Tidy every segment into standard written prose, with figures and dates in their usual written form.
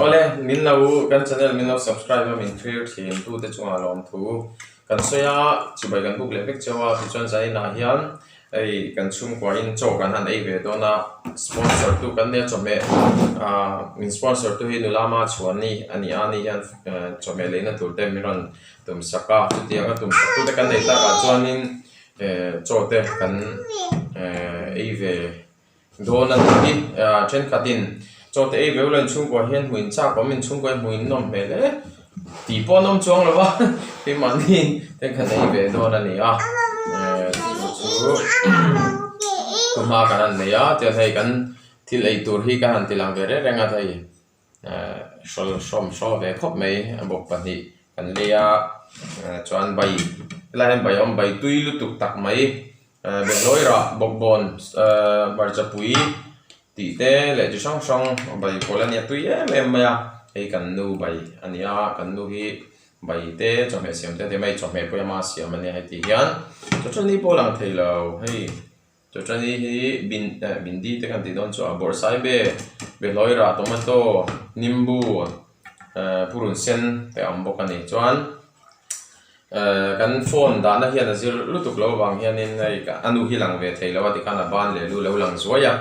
Awle, min lo kan channel min lo subscribe a min thlir thin tute chungah lawmthu kan sawi a, chibai kan buk leh vek cheu a, tichuan zainah hian hei kan chhungkuain chaw kan han ei ve dawn a, sponsor tu kan nia chawhmeh ah min sponsor tu hi nula ma chhuani a ni a, ani hian chawhmeh leina tur te min rawn tum sak a, chutiang a tum sak tute kan nei takah chuanin eh chaw te kan eh ei ve Dawn a nih hi. Thenkhatin chaw te ei ve ula inchhungkua hian hmuh in chak awm, inchhungkua hian hmuh in nawm hmel e tih pawh an awm chuang lo va, keimahni thenkhat ei ve dawn a ni a. Chu chu thuhma kan han nei a, chuan hei kan thil ei tur hi ka han ti lang ve reng reng a hei hrawl hrawm hraw ve khawp mai a bawk pahnih kan lei a, chuan bai helaiah hian bai a awm bai tui lutuk tak mai. Behlawi rah bawkbawn hmarcha pui tih te leh chi hrang hrang bai pawlh a nia tui em em mai a hei kan nu bai a ni a kan nu hi bai te chawhmeh siam te a ti mai chawhmeh pawh ama siam a nia heti hian chawchawni pawh a lang thei lo hei chawchawni hi bin eh bindi te kan tih dawn chu a bawrhsaibe behlawi rah tomato nimbu eh purun sen te a awm bawk a ni chuan. Eh kan phone dahna hian a zir lutuk lo avang hianin hei a nu hi lang ve thei lo a tikhan a ban leh lu lo lang zuai a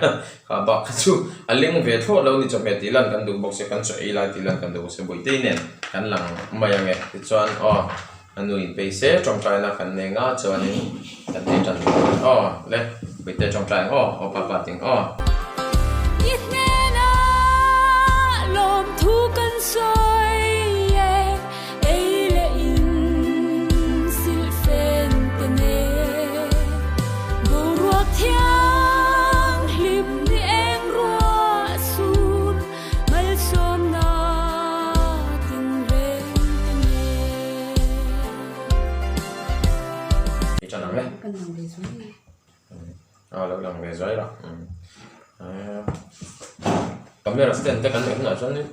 kha bak kha chu a leng ve thlawt lo ni chawhmeh tih lan kan duh bawk se kan chaw ei lai tih lan kan duh bawk se Bawihte nen kan lang mai ang e tichuan aw a nu in phei se tawngtaina kan nei nga chuanin kan ei tan aw le Bawihte tawngtai ang aw aw papa ting aw. I hnenah lawmthu kan sawi e. Ei leh in silhfen te nen boruak thianghlim ni eng ruah sur malsawmna tinreng te nen. I tan ang le. Kan lang ve zuai. A lo lang ve zuai la. Camera stand te kan neih hunah chuan in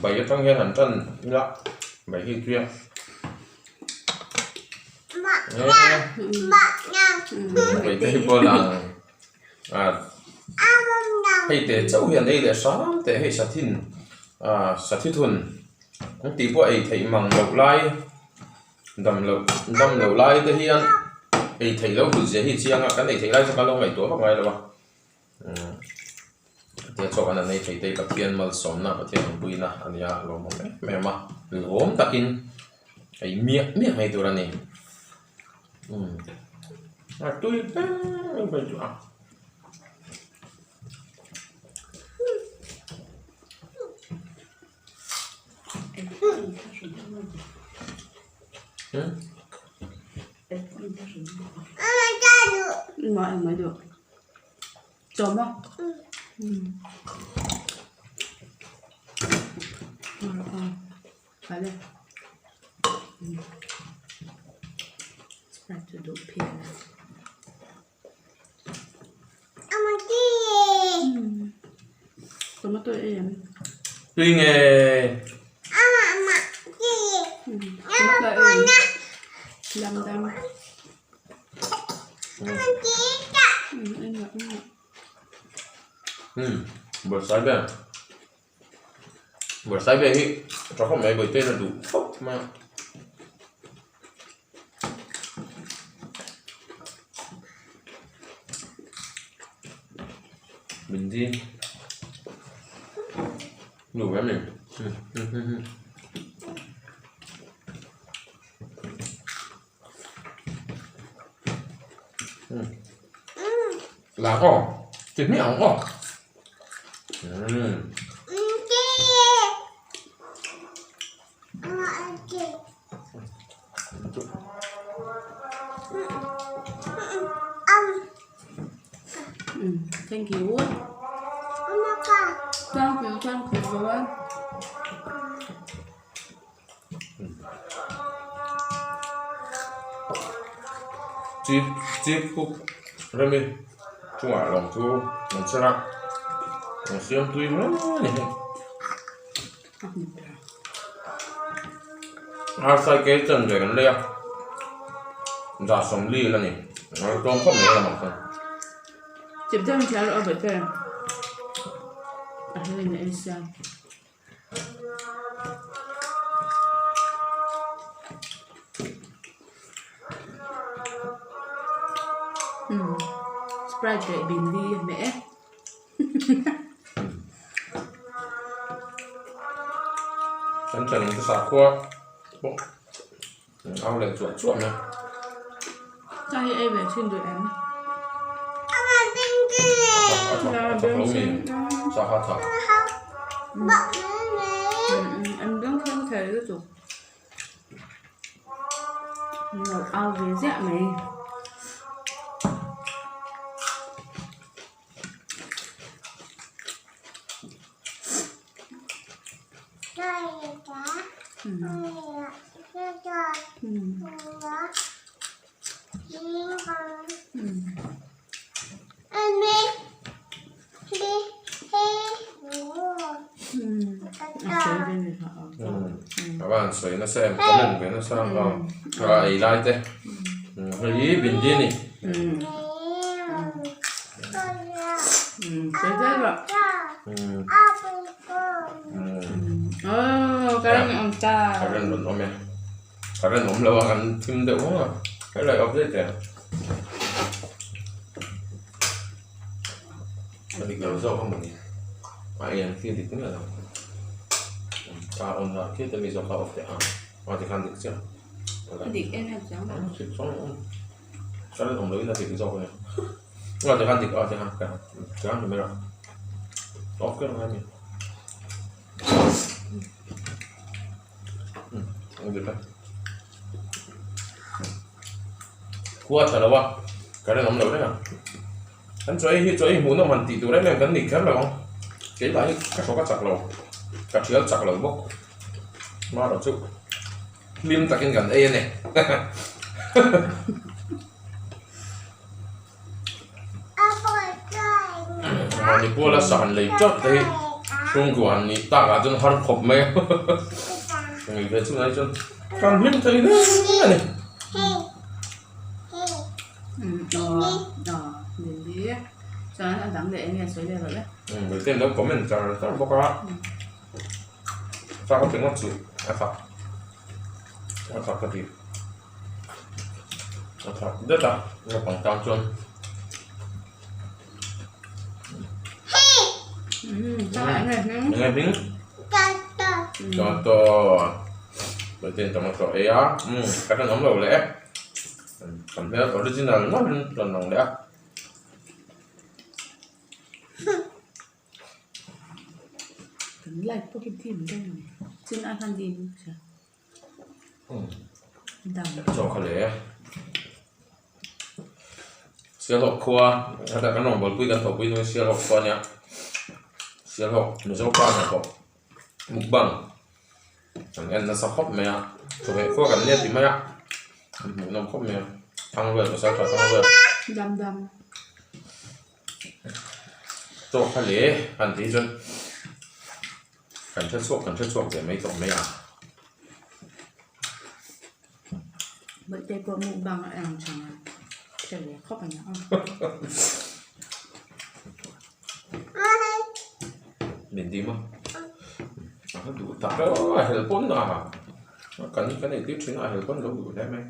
Bai atang hian han tan ila bai hi tui a bai te hi pawh a lang a hei te chauh hian ei leh hram teh hei sathin ah sathi thun an tih pawh ei theih mang loh lai dam loh dam loh lai te hian ei theih loh hlut zia hi chiang a kan ei theih lai chu kan lo ngaihtuah vak ngai lo a. Tia chhuak an nei thei te hi Pathian malsawmna Pathian awmpuina a nia lawmawm em em a lawm takin ei miah miah mai tur a ni umm a tui hle mai chu a. Chawm a Sprite chu duh phian a Tomato ei em Tui nge Tomato ei Dam dam Bawrhsaibe Bawrhsaibe hi tha khawp mai Bawihte in a duh khawp mai a. Bindi duh ve a ni. Lá aw thịt miệng aw Thank you. Thank you, thank you. Chief chief cook remi chungah lawng chu an chher a an siam tui hle a ni hei arsa ke chan ve kan lei a dah 40 a ni a tlawm khawp mai a lamah chuan. A hnuaiin a en siam. Umm sprite leh bindi a hmeh e. Kan tlan ang te sakhua pawh an au leh chuah chuah mai a. Sa hi ei ve thin duh em? A tha a tha lo mi sa kha a tha. An beng thleng thei lutuk. Lo au ve ziah mai. A van sawi nasa em comment ve nasa a ei lai te hei hi bindi a ni. Current rawn awm e current awm lo a kan thim deuh vang a helai update e a dik lo zawk a mawni a eng khi a dik miah lo a on lah khi te mi zawk kha off teh ang a tikhan dik chiah dik em em chiang dik chiang current awm loin a dik zawk a ni a tikhan dik a tikhan tikhan ni mai rawh off kher angai a mi umm dik a khua a tha lo a current awm lo reng a kan chaw ei hi chaw ei hmuh nawm han tih tur em em kan nih kher lo ang keimah hi ka hrawk a chak lo ka thial chak lo bawk marawh chu hlim takin kan ei a ni. Mahni puala sa han lei teuh te hi chhungkua han nih tak ah chuan har khawp mai a ngei ve chunah hi chuan kan hlim thei hle a ni. Umm ten lo comment char char bawk a sa ka ti ngawt suh a fak a fak ka ti. A thak det a naupang tan chuan enge hming tomato protein tomato ei a umm ka hre nawm lo leh e kan hmel original ngawt in rawn lang leh a. Chaw kha leh Sialhawk khua heta kan rawngbawlpui kan thawhpui hnu hi Sialhawk khua ania Sialhawk Mizo pa hnathawk mukbang kan en nasa khawp mai a chawhmeh khua kan nia ti mai a an hmuhnawm khawp mai a thangluai pasal tha thangluai chaw kha leh han tih hi chuan. Kan hre chhuak kan hre chhuak ve mai tawh mai a. Bawihte pawh mukbang a ang chang a, hre ve khawp a nia aw. Min dim a, a va duh tak a, a hel pawn a, kan kan eitir thin a, a hel pawn lo duh hle mai.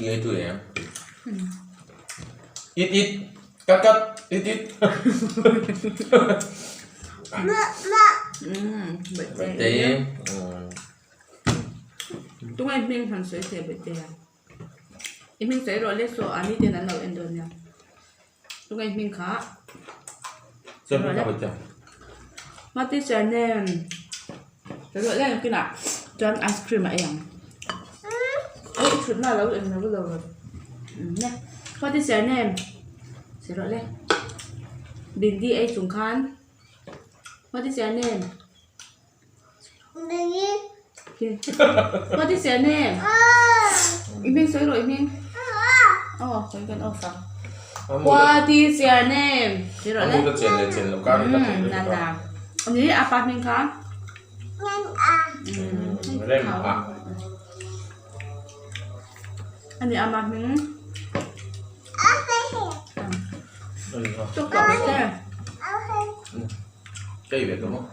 Nghe tui em ít ít cắt cắt ít ít Bawihte Tungai hming han sawi thei Bawihte a I hming sawi rawh le saw a ni ten an lo en dawn nia Tungai hming kha Sawi hming kha Bawihte Ma teacher nen sawi rawh le nakinah chuan ice cream a ei ang Ui i thutna a lo eng lo lo nia Ma teacher nen sawi rawh le Bindi ei chung khan What is your name? What is your name? I hming sawi rawh i hming. Aw sawi kan off ang. What is your name? Ti rawh le. A mut a chen leh chen loh kar hi ka theih lutuk a. Ni a pa hming kha. Rem a. Ani ama hming. Chuk tawh mai te. Kei ve tawh maw?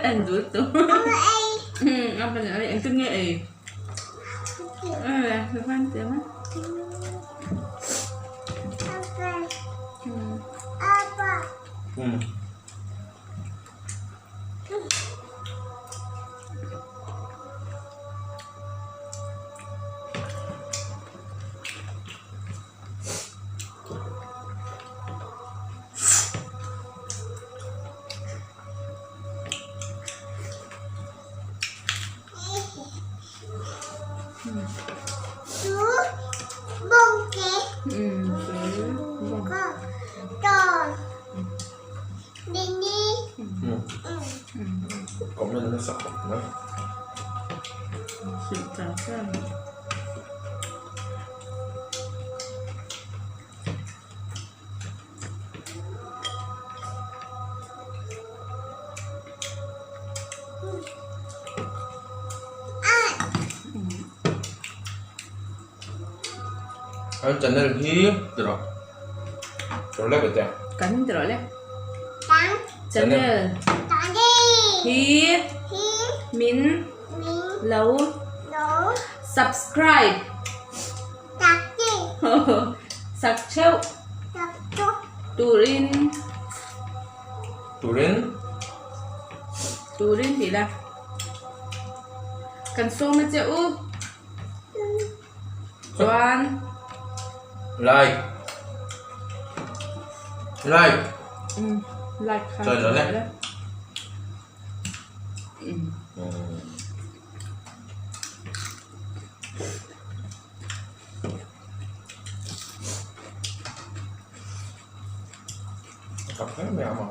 En dul tu. Engtin nge ei? Comment nasa khawp mai. An channel hi ti rawh rawh le bete. Kan ti rawh le. Channel hi min lo subscribe. Sak theuh turin Turin Turin tih la kan sawm a che u chuan Like Like Like kha Chuan lo le. Ka phel mai ang a.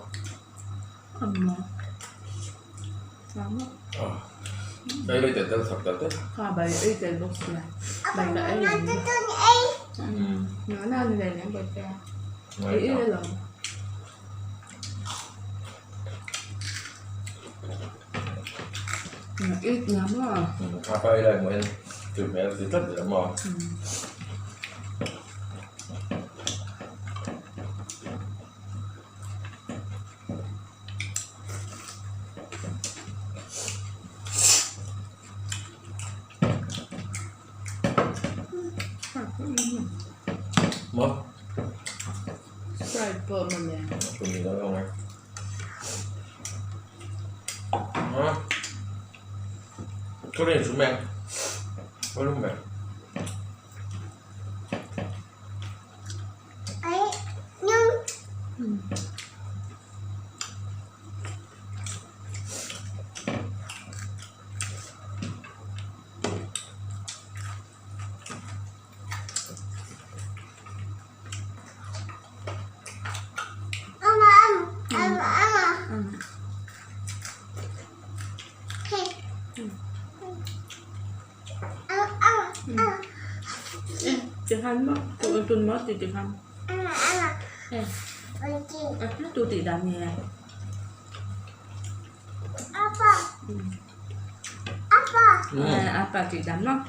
Amma. Sama. Ei rei tel tel sak tel te. Kha bai ei tel bawk sia. Bai ka ei. Na na ni le bai te. Ei ei lo. Ít lắm à. A pa ei lai hmuh hian tui hmel ti tlat zel maw. Maw. Sprite pawh mawle. Tui lo ang e. Ha. Ka rin chu meng. Ka lum meng. Tikhan maw tun maw ti tikhan tu tih dan nge. Apa tih dan maw.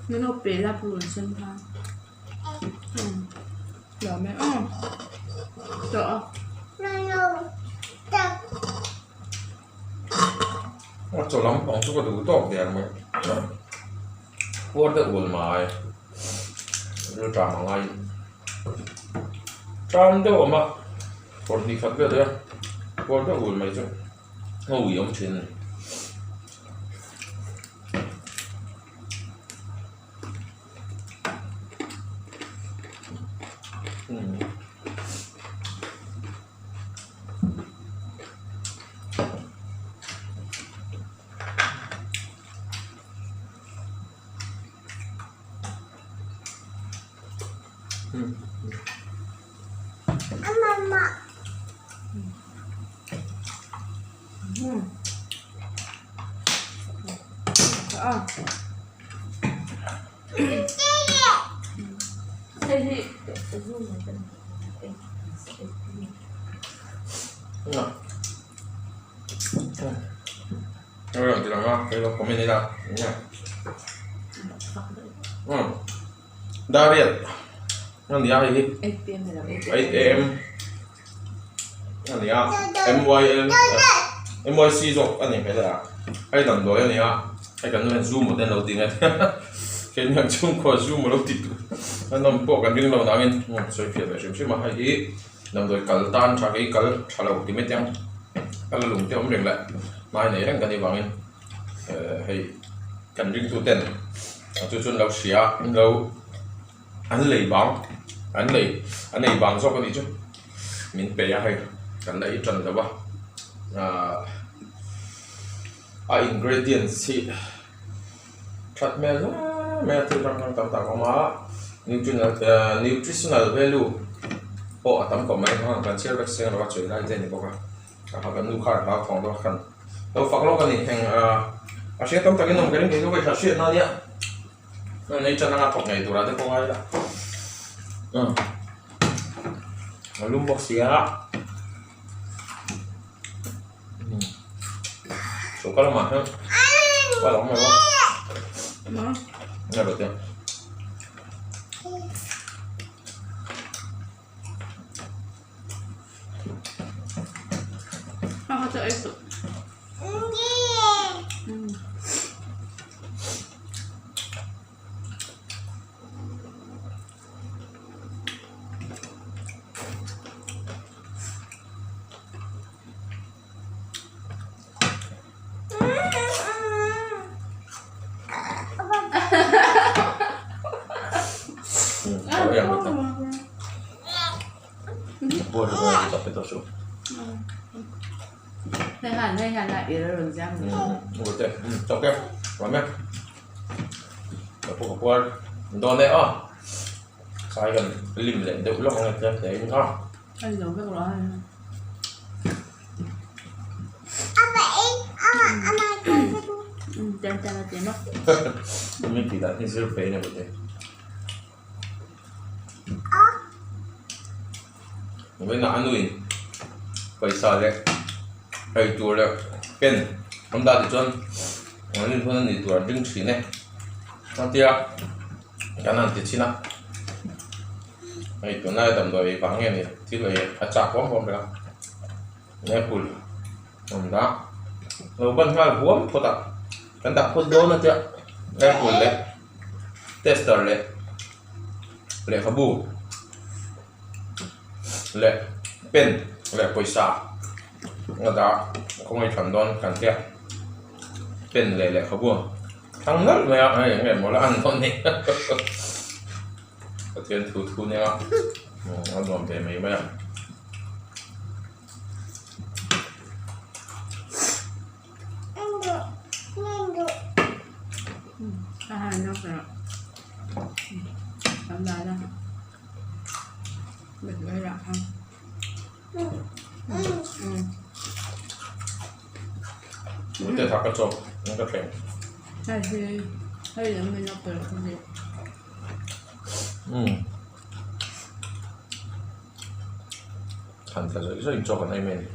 Min lo pe la purun sen kha. Lo mai aw. Tawh a. A chaw lampang chu ka duh tawk der mai. Puar deuh ul mai. Ril ṭam a ngai. Ṭam deuh awm a. Kawr hnih khat vel daih a, kawr deuh ul mai chu a ui awm thin a ni. Dariat a ni a hei hi 8 am a ni a MYL MYC zawk a ni hmel a hei damdawi a ni a hei kan nu hian zoom te an lo ti nge keini ang chhungkua zoom a lo ti tur an awm pawh kan ring lo nangin sawi fiah ve hrim hrim a hei hi damdawi kal tan tha kei kal tha lo ti mai te ang kal a lung te awm reng leh hmai nei reng kan nih vangin hei kan ringtu ten chu chu an lo hria an lo an lei bang an lei an ei bang zawk a nih chu min pe a hei kan la ei tan lo a ahh a ingredients hi that hmel hle mai a thil hrang hrang tam tak a awm a nutritional value pawh a tam khawp mai a kan chhiar vek seng lo a chawi lai te a ni bawk a. Kha kan nu khan hlau thawng deuh khan lo fak lawk a ni heng a hria tam takin awm ka ring thei zawk a hriat hriat na nia nei tan anga thawk ngei turah te pawh ngai ila a lum bawk si a choka lamah hian kual a awm lo a nge rawh te. Vawiinah a nuin pawisa leh ei tur leh pen an dah tih chuan an rin hun a nih tur an ring thin e a tia kan han ti chhin a hei tunlai damdawi ei vang nge ni thil ei a chak huam huam reng a apple a awm dah lo ban nghal huam phawt a kan dah phawt dawn a tia apple leh. Tester leh lehkhabu leh pen leh pawisa a dah khawngaih thlan dawn kan tia pen leh lehkhabu thlang nalh mai a hei eng nge maw la an dawn ni Pathian thu thu nia a nuam ve mai mai a. Than tla zawih zawih in chaw kan ei mai a ni.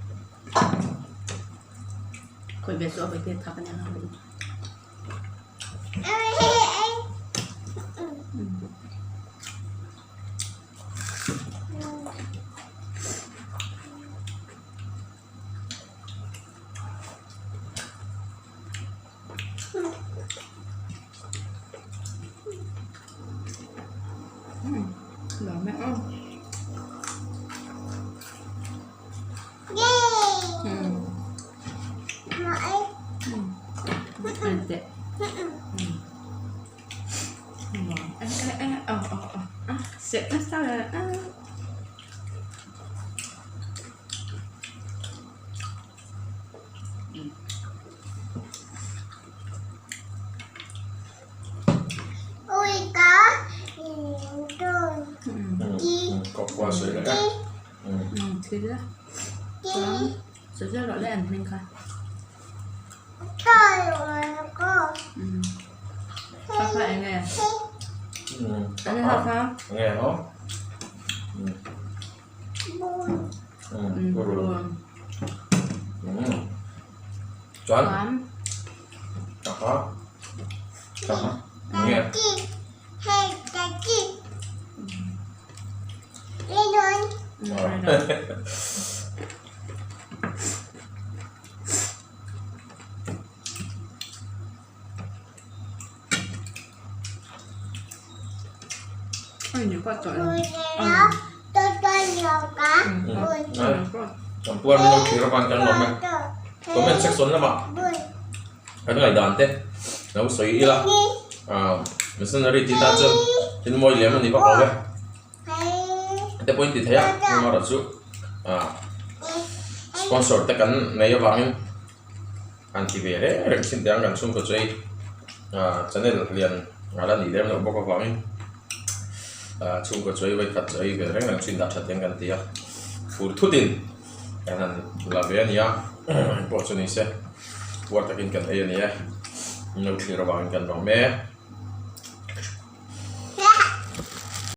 Cheh nasa ve a. Chuan aha aha nge Kan puar min lo thlir avang kan lawm e. Comment section lamah kan ngaihdan te lo sawi ila. Missionary tih tan chuan thil mawi lem a ni vak lo e. Te pawhin ti thei a amaherawh chu sponsor te kan nei avangin an ti ve reng reng thin teh ang kan chhungkaw chu hei channel lian a la nih lem loh bawk avangin chhungkaw chu hei vawikhat chu hei ve reng reng thin dah that hian kan ti a fur thutin kan han la ve a ni a engpawh chu ni se puar takin kan ei a ni e min lo thlir avangin kan lawm e.